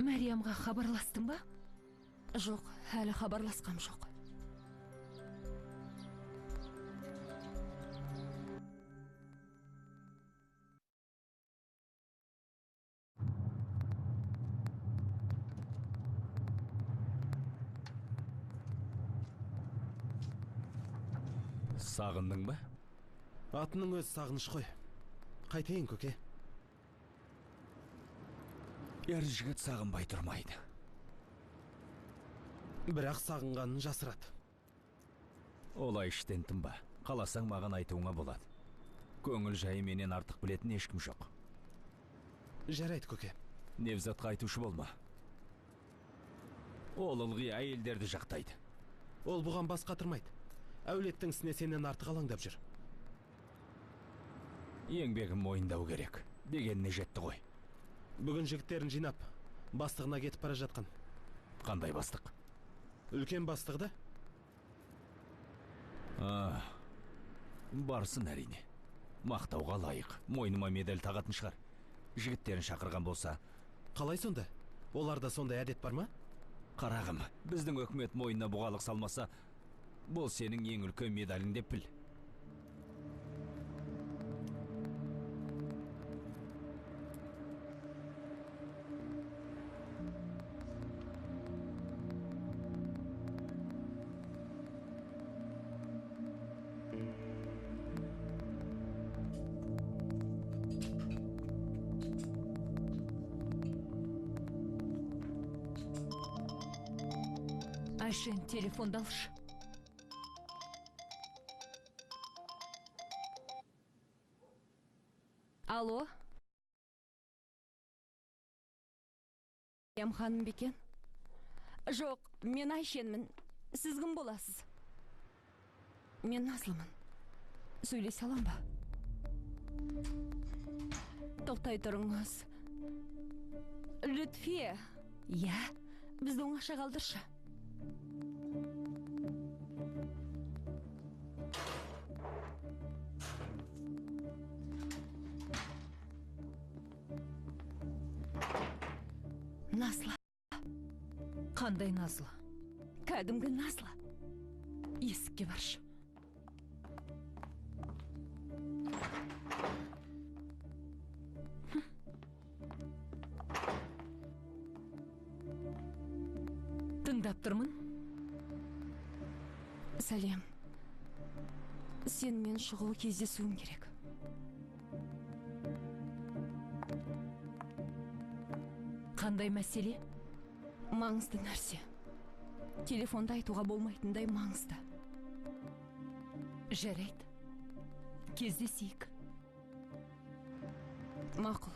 Мәриямға хабарластың ба? Жоқ, әлі хабарласқам жоқ. Сағындың ба? Атының өзі сағыныш қой. Қайтайын, көке. Ер жігіт сағынбай тұрмайды. Бірақ сағынғанын жасырады. Олай іштен тынба. Қаласаң маған айтуыңа болады. Көңіл жайы менен артық білетін ешкім жоқ. Жарайды, көке. Невзатқа айтушы болма. Ол ылғи әйелдерді жақтайды. Ол бұған бас қатырмайды. Әулеттің ісіне сенен артық алаңдап жүр. Еңбегін мойындау керек. Дегеніне жетті ғой. Бүгін жігіттерін жинап, бастығына кетіп бара жатқан. Қандай бастық? Үлкен бастығы да? Барсын әрине. Мақтауға лайық. Мойныма медаль тағатын шығар. Жігіттерін шақырған болса. Қалай сонда? Оларда сондай әдет бар ма? Қарағым, біздің өкімет мойнына бұғалық салмаса, бұл сенің ең үлкен медалің деп біл. Айшен, телефонды алшы. Алло? Мәриям ханым бекен? Жоқ, мен Айшенмін. Сіз кім боласыз? Мен Назлымын. Сөйлесе алам ба? Тоқтай тұрыңыз. Лүтфия. Иә, бізді оңаша қалдыршы. Назлы. Қандай Назлы? Кәдімгі Назлы. Есікке баршы. Тыңдап тұрмын. Сәлем. Сенімен шұғыл кездесуім керек. Қандай мәселе? Маңызды нәрсе. Телефонда айтуға болмайтындай маңызды. Жарайды. Кездесейік. Мақұл.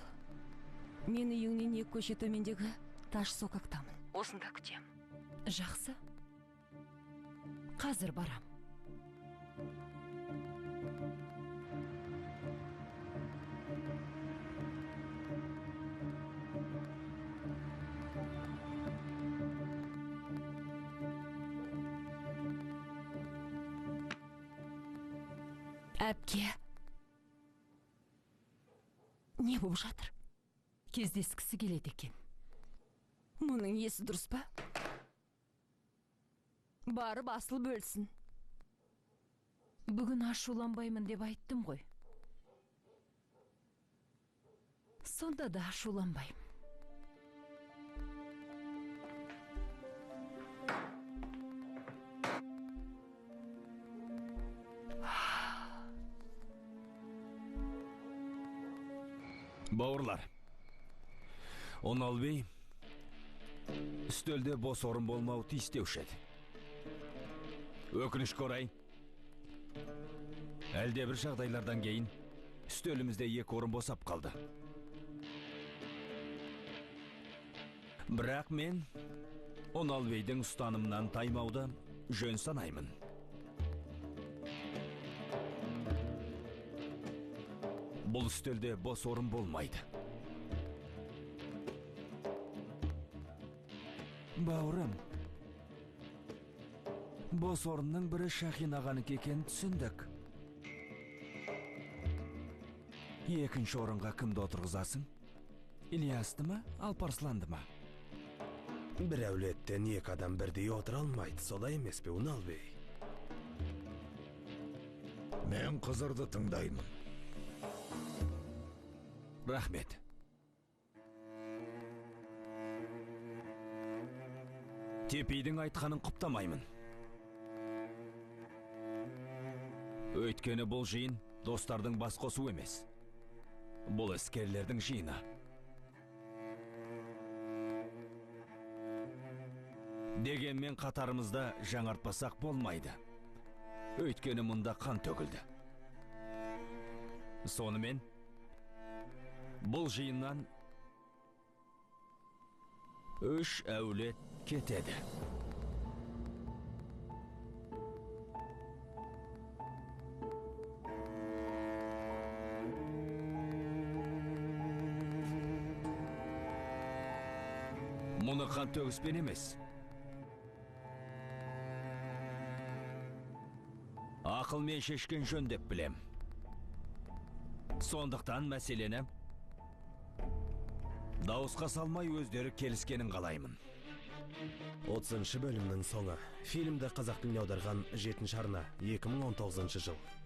Мен үйіңнен 2 көше төмендегі таш сокактамын. Осында күтем. Жақсы. Қазір барам. Әпке, не болып жатыр? Кездескісі келеді екен. Мұның есі дұрыс па? Барып асыл бөлсін. Бүгін ашуланбаймын деп айттым ғой. Сонда да ашуланбаймын. Бауырлар, Онал бей үстелде бос орын болмауы тиіс деуші еді. Өкінішке орай, әлде бір жағдайлардан кейін үстелімізде 2 орын босап қалды. Бірақ мен Онал бейдің ұстанымынан таймауды жөн санаймын. Бұл үстелде бос орын болмайды. Бауырым, бос орынның бірі Шахин ағанікі екенін түсіндік. Екінші орынға кімді отырғызасың? Ильясты ма, Алпарсланды ма? Бір әулеттен екі адам бірдей отыра алмайды, солай емес пе, Унал бей? Мен Қызырды тыңдаймын. Рахмет. Тепейдің айтқанын құптамаймын. Өйткені бұл жиын достардың бас қосу емес. Бұл іскерлердің жиыны. Дегенмен қатарымызда жаңартпасақ болмайды. Өйткені мұнда қан төгілді. Сонымен, бұл жиыннан 3 әулет кетеді. Мұны қан төгіспен емес, ақылмен шешкен жөн деп білем. Сондықтан мәселені дауысқа салмай өздері келіскенін қалаймын. 30-шы бөлімнің соңы. Фильмді қазақ тіліне аударған 7-ші арна, 2019 жыл.